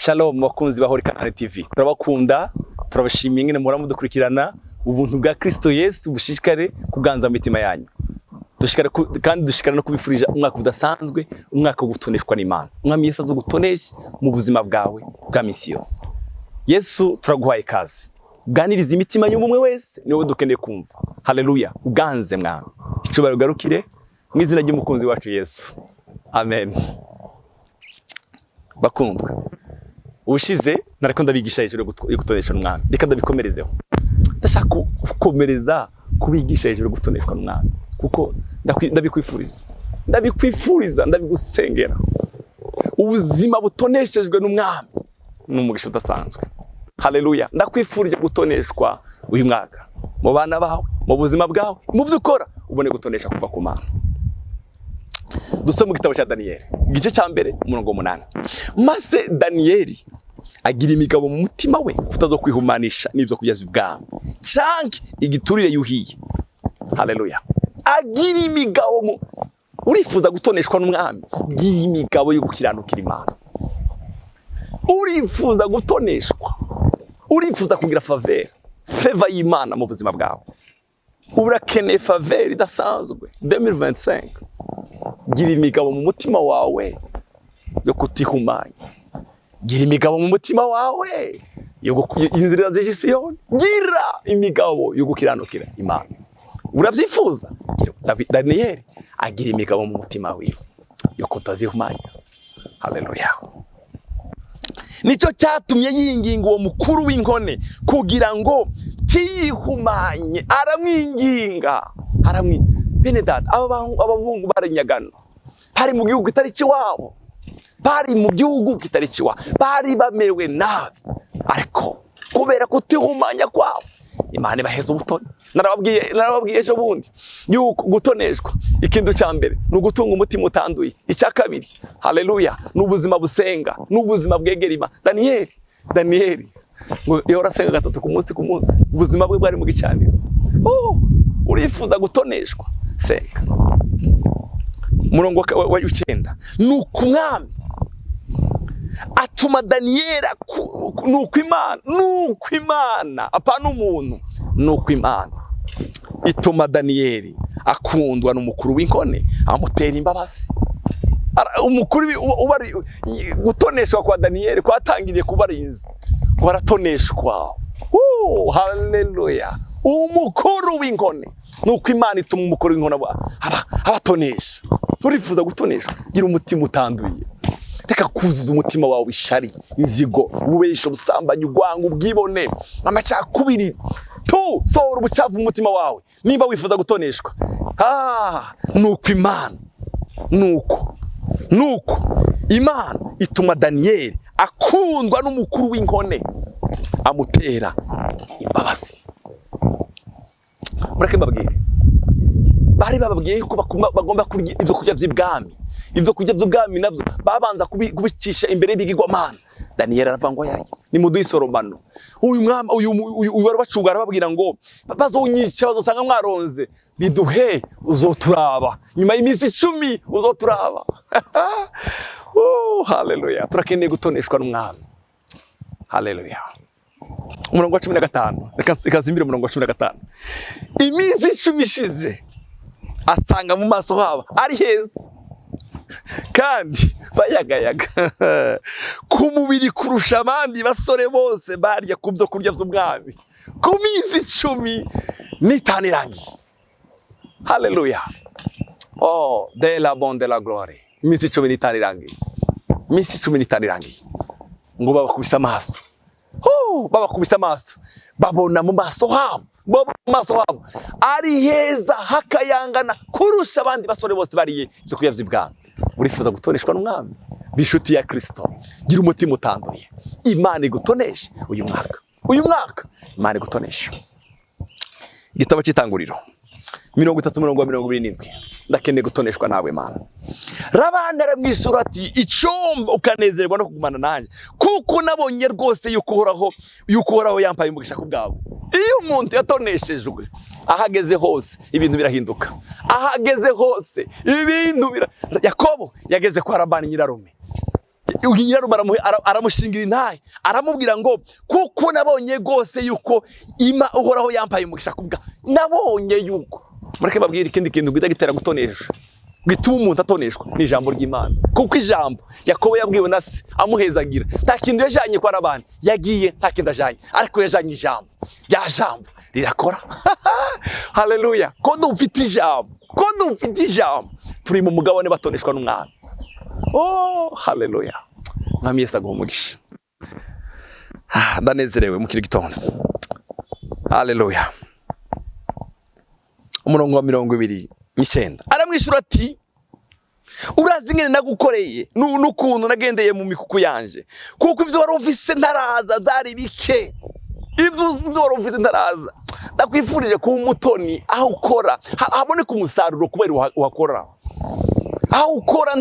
Shalom bakunzi ba Holy Canaan TV, turabakunda, turabashimiye ingene muhora mudukurikirana. Ubuntu bwa Kristo Yesu bushishikare kuganza mu mitima yanyu. Kandi dushikare no kubifurija umwaka udasanzwe, umwaka wo gutoneshwa n'Imana. Umwami Yesu azogutonesha mu buzima bwawe bwa misi yose. Yesu, turaguhaye ikaze, uganiriza imitima y'umwe wese, niwowe dukeneye kumva. Haleluya! Uganze Mwami, icubahiro ugarukire mu izina ry'umukunzi wacu Yesu, amen. Bakundwa, ubushize nariko ndabigisha hejuru yo gutonesha n'Umwami. Reka ndabikomerezeho. Ndashaka gukomereza kubigisha hejuru yo gutoneshwa n'Umwami, kuko ndabikwifuriza, ndabikwifuriza, ndabigusengera. Ubuzima butoneshejwe n'Umwami ni umugisha udasanzwe. Haleluya! Ndakwifurije gutoneshwa uyu mwaka mu bana bawe, mu buzima bwawe, mu byo ukora, ubone gutonesha kuva ku Mana. Dusome mu gitabo cya Daniyeli, igice cya 1, umurongo wa 8. Maze Daniyeli agira imigabo mu mutima we kutazo kwihumanisha n'ibyo kurya by'ubwami canke igiturire yuhiye. Haleluya! Agira imigabo mu Urifuza gutoneshwa n'Umwami? Gira imigabo yo gukiranukira Imana. Urifuza gutoneshwa, urifuza kugira faveur, faveur y'Imana mu buzima bwawe, urakeneye faveur idasanzwe 2025, gira imigabo mu mutima wawe yo kutihumanya. Gira imigabo mu mutima wawe yo inzira z'isiyoni. Gira imigabo yo gukiranukira Imana. Urabyifuza? Daniyeli agira imigabo mu mutima wiwe yo kutazihumanya. Haleluya! Nicyo cyatumye yinginga uwo mukuru w'inkone kugira ngo tiyihumanye. Aramwinginga, Bene data, aba abahungu barinyagano, bari mu gihugu kitari iwabo, bari mu gihugu kitari iwabo, bari bamerewe nabi, ariko kubera kutihumanya kwabo Imana ibaheza ubutoni. Narababwiye ejo bundi yuko gutoneshwa, ikintu cya mbere ni ugutunga umutima utanduye. Icya kabiri, haleluya, ni ubuzima busenga, ni ubuzima bwegera Imana. Daniyeli ngo yahora asenga gatatu ku munsi, ku munsi ubuzima bwe bwari mu gicaniro. Oh, urifuza gutoneshwa? Senga. Umurongo wa 9: nuko umwami atuma Daniyeli nuko Imana, apana umuntu, nuko Imana ituma Daniyeli akundwa n'umukuru w'inkone, amutera imbabazi. Umukuru gutoneshwa kwa Daniyeli kwatangiriye kubarinzi ngo aratoneshwa. Oh, haleluya! Umukuru w'inkone, nuko Imana ituma umukuru w'inkone abatonesha. Urifuza gutoneshwa? Gira umutima utanduye. Reka kuzuza umutima wawe ishari, inzigo, ububesha, ubusambanyi, urwango, ubwibone, amacakubiri. Tu sohora ubucafu mu mutima wawe nimba wifuza gutoneshwa. Nuko Imana ituma Daniyeli akundwa n'umukuru w'inkone, amutera imbabazi. Mureke mbabwire, bari bababwiye yuko bagomba kurya ibyo kurya by'ibwami. Ibyo kurya by'ubwami nabyo babanza kubicisha imbere y'ibigirwamana. Daniyeli aravuga ngo yaye nimuduhe isoromano. Uyu mwami, uyu wari ubacunga, arababwira ngo bazonyica, bazosanga mwaronze. Biduhe, uzoturaba nyuma y'iminsi 10, uzoturaba. Oh, haleluya! Turakeneye gutoneshwa n'Umwami. Haleluya! Umurongo wa 15, reka nsimbire umurongo wa 15. Iminsi 10 ishize, asanga mu maso habo ari heza kandi bayagayaga ku mubiri kurusha abandi basore bose barya ku byo kurya by'umwami. Ku minsi 15 irangiye. Haleluya! Oh, de la bon de la gloire. Iminsi 15 irangiye, iminsi 15 irangiye, ngo babakubise amaso. Oh, babakubise amaso, babona mu maso habo, babona mu maso habo ari heza, hakayangana kurusha abandi basore bose bariye ibyo kurya by'ibwami. Urifuza gutoneshwa n'Umwami? Bishuti ya Kristo, gira umutima utanduye, Imana igutoneshe uyu mwaka. Uyu mwaka Imana igutoneshe. Igitabo cy'Itanguriro 30, umurongo wa 27. Ndakeneye gutoneshwa nawe, Mana. Labani aramwishyura ati: "Icumba ukanezerwa no kugumana nanjye, kuko nabonye rwose yuko Uhoraho yampaye umugisha ku bwawe." Iyo umuntu yatoneshejwe, aho ageze hose ibintu birahinduka, aho ageze hose ibintu bira Yakobo yageze kwa Labani nyirarume. Nyirarume aramushingira intahe, aramubwira ngo kuko nabonye rwose yuko ima Uhoraho yampaye umugisha kubwa nabonye yuko. Mureke babwire ikindi kintu gita gitera gutonesha, gituma umuntu atoneshwa ni ijambo ry'Imana. Kuko ijambo Yakobo yabwiwe na se amuhezagira, nta kintu yajanye kwa Labani, yagiye nta kintu ajanye, ariko yajanye ijambo. Rya jambo rirakora. Haleluya! Ko dufite ijambo, ko dufite ijambo, turi mu mugabane batoneshwa n'umwami. Oh, haleluya! Mwami Yesu aguha umugisha. Ah, ndanezerewe mu kiri gitondo. Haleluya! Umurongo wa 29, aramwishyura ati: "Urazi ingene nagukoreye n'ukuntu nagendeye mu mikuku yanje, kuko ibyo wari ufise ntaraza byari bike." Ibyo wari ufite ntaraza. Ndakwifurije kuba umutoni aho ukora, haboneka umusaruro kubera uhakora. Aho ukora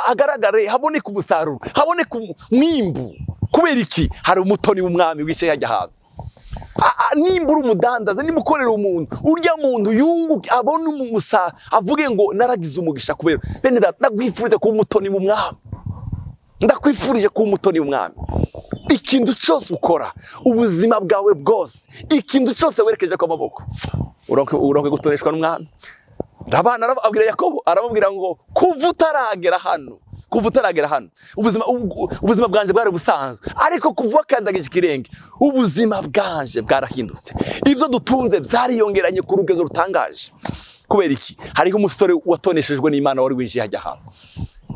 hagaragare, haboneka umusaruro, haboneka umwimbu. Kubera iki? Hari umutoni w'umwami wicaye hajya ahantu. Nimba uri umudandaza, nimba ukorera umuntu, urya muntu yunguke, abone umusa, avuge ngo naragize umugisha kubera bene data. Ndakwifurije kuba umutoni w'umwami, ndakwifurije kuba umutoni w'umwami. Ikintu cyose ukora, ubuzima bwawe bwose, ikintu cyose werekeje ku maboko, uronke gutoneshwa n'umwami. Labani abwira Yakobo, aramubwira ngo kuva utaragera hano, kuva utaragera hano, ubuzima bwanje bwari busanzwe, ariko kuva wakandagije ikirenge, ubuzima bwanje bwarahindutse, ibyo dutunze byariyongeranye ku rugero rutangaje. Kubera iki? Hariho umusore watoneshejwe n'Imana wari winjiye hajya ahantu.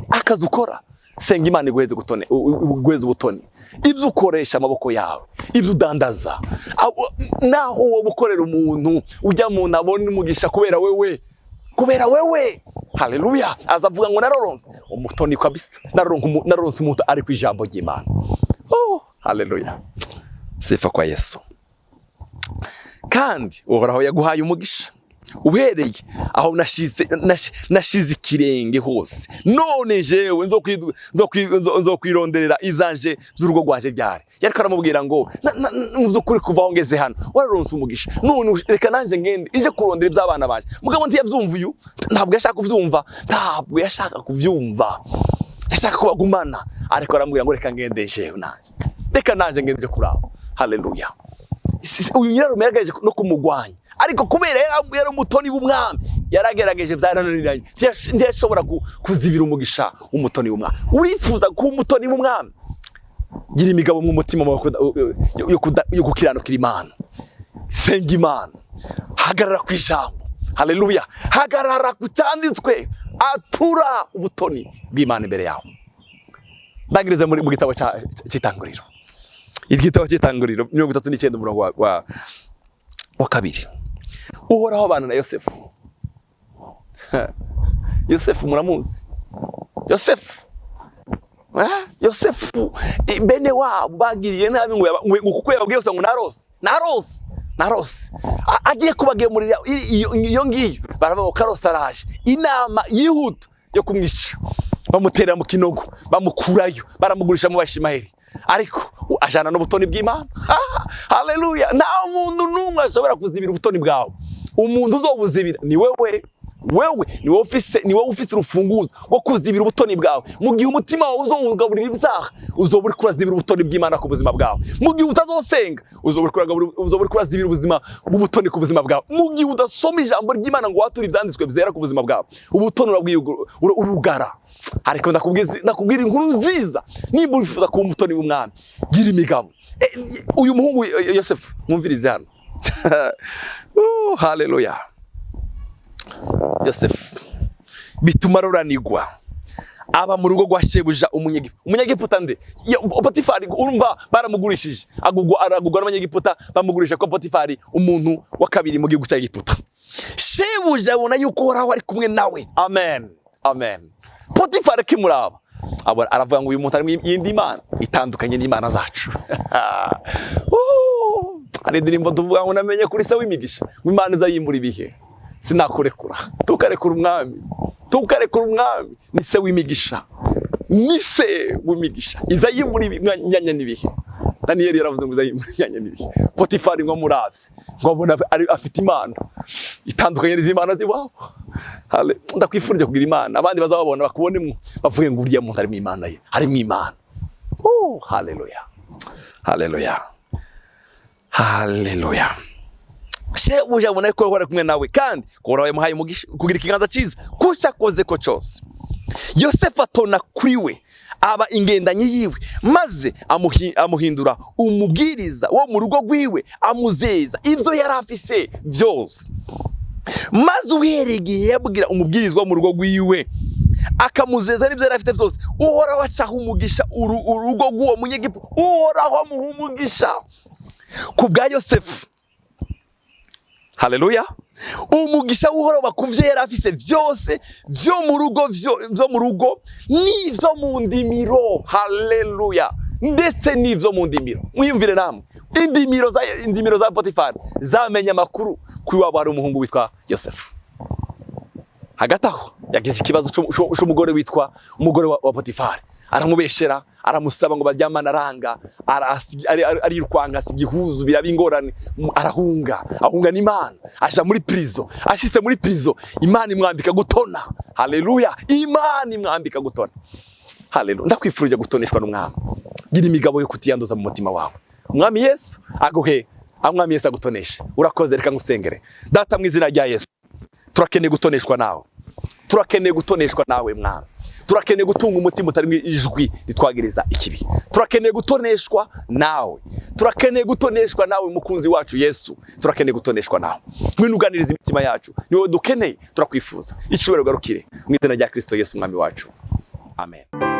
Akazi ukora, senga Imana iguheze gutone, iguheze ubutoni. Ibyo ukoresha amaboko yawe, ibyo udandaza, naho wowe ukorera umuntu, ujya muntu abona umugisha kubera wewe, kubera wewe. Haleluya! Aza avuga ngo naroronse umutoni kabisa, naroronse umuntu ari ku ijambo ry'Imana. Oh, haleluya! Sifa kwa Yesu. Kandi Uhoraho yaguhaye umugisha uhereye aho nashize ikirenge hose. None jewe nzokwironderera ivyanje vy'urugo rwanje ryari? Yariko aramubwira ngo mu vy'ukuri kuva aho ngeze hano wararonse umugisha, none reka nanje ngende ije kurondera ivy'abana banje. Mugabo ntiyavyumva uyu, ntabwo yashaka kuvyumva, ntabwo yashaka kuvyumva, yashaka kubagumana. Ariko aramubwira ngo reka ngende jewe nanje, reka nanje ngende ije kuraba. Haleluya! Uyu nyirarume yagerageje no kumugwanya, ariko kubera yari umutoni w'umwami, yaragerageje byarananiranye. Ntiyashobora kuzibira umugisha w'umutoni w'umwami. Urifuza kuba umutoni w'umwami? Gira imigabo mu mutima wawe yo gukiranukira Imana. Senga Imana, hagarara ku ijambo. Haleluya! Hagarara ku cyanditswe, atura ubutoni bw'Imana imbere yawe. Ndangirize mu gitabo cy'Itanguriro, igitabo cy'Itanguriro 39, umurongo wa 2. Uhoraho abana na Yosefu. Yosefu muramuzi? Yosefu. Eh? Yosefu, bene wabo bagiriye nabi ngo kuko yababwiye gusa ngo narose, narose, narose. Agiye kubagemurira iyo ngiyo, baravuga ngo karose araje. Inama yihuta yo kumwica, bamutera mu kinogo, bamukurayo, baramugurisha mu Bashimayeli, ariko ajana n'ubutoni bw'Imana. Haleluya! Nta muntu n'umwe ashobora kuzibira ubutoni bwawe. Umuntu uzobuzibira ni wewe. Wewe ni wowe ufise urufunguzo rwo kuzibira ubutoni bwawe. Mu gihe umutima wawe uzowugaburira ibyaha, uzoba uriko urazibira ubutoni bw'Imana ku buzima bwawe. Mu gihe utazosenga, uzoba uriko urazibira ubuzima bw'ubutoni ku buzima bwawe. Mu gihe udasoma ijambo ry'Imana ngo wature ibyanditswe byera ku buzima bwawe, ubutoni urugara. Ariko ndakubwira inkuru nziza: nimba wifuza kuba umutoni w'umwami, gira imigabo. Uyu muhungu Yosefu, mwumvirize hano. Oh, haleluya! Yosefu bituma aroranigwa, aba mu rugo rwa shebuja Umunyegiputa. Umunyegiputa nde? Potifari. Urumva baramugurishije, aragugwa n'Abanyegiputa, bamugurisha kwa Potifari, umuntu wa kabiri mu gihugu cya Egiputa. Shebuja abona yuko Uhoraho ari kumwe nawe. Amen, amen. Potifari akimuraba abona, aravuga ngo uyu muntu ari mu yindi mana itandukanye n'imana zacu. Hari indirimbo tuvuga ngo namenye kuri se w'imigisha, ngo Imana izayimbura ibihe. Sinakurekura, tukarekura umwami, tukarekura umwami. Ni se w'imigisha, ni se w'imigisha, iza yimbura imyanya n'ibihe. Daniyeli yaravuze ngo iza yimbura imyanya n'ibihe. Potifari ngo amuravye, ngo abona afite impano itandukanye n'iz'imana z'iwabo. Ndakwifurije kugira Imana, abandi bazababona bakubonemo, bavuge ngo uriya muntu harimo Imana ye, harimo Imana. Oh, haleluya, haleluya, haleluya. Shebuja abona ko Uhoraho ari kumwe nawe, kandi ko Uhoraho yamuhaye umugisha kugira ikiganza cyiza kuco akoze ko cyose. Yosefu atona kuri we, aba ingendanyi yiwe, maze amuhindura umubwiriza wo mu rugo rwiwe, amuzeza ibyo yari afise byose. Maze uhereye igihe yabwira umubwirizwa wo mu rugo rwiwe, akamuzeza n'ibyo yari afite byose, Uhoraho acaha umugisha urugo rw'uwo Munyegiputa, Uhoraho amuha umugisha ku bwa Yosefu. Haleluya! Umugisha w'Uhoraho ku byo yari afise byose, byo mu rugo, byo mu rugo n'ibyo mu ndimiro. Haleluya! Ndetse n'ibyo mu ndimiro. Mwiyumvire namwe, indimiro za Potifari zamenye amakuru ko iwabo hari umuhungu witwa Yosefu. Hagati aho yagize ikibazo c'umugore witwa umugore wa Potifari, aramubeshera, aramusaba ngo baryamane, aranga, arirukwanga, asiga ihuzu, biraba ingorane, arahunga, ahunga n'Imana, aja muri prison. Ashitse muri prison, Imana imwambika gutona. Haleluya! Imana imwambika gutona. Haleluya! Ndakwifurije gutoneshwa n'Umwami. Gira imigabo yo kutiyanduza mu mutima wawe. Umwami Yesu aguhe, Umwami Yesu agutoneshe. Urakoze, reka ngusengere. Data, mu izina rya Yesu, turakeneye gutoneshwa nawe, turakeneye gutoneshwa nawe Mwami, turakeneye gutunga umutima utarimo ijwi ritwagiriza ikibi. Turakeneye gutoneshwa nawe, turakeneye gutoneshwa nawe, mukunzi wacu Yesu, turakeneye gutoneshwa nawe. Ngwino uganiriza imitima yacu, ni wowe dukeneye, turakwifuza. Icubahiro ugarukire mu izina rya Kristo Yesu Umwami wacu, amen.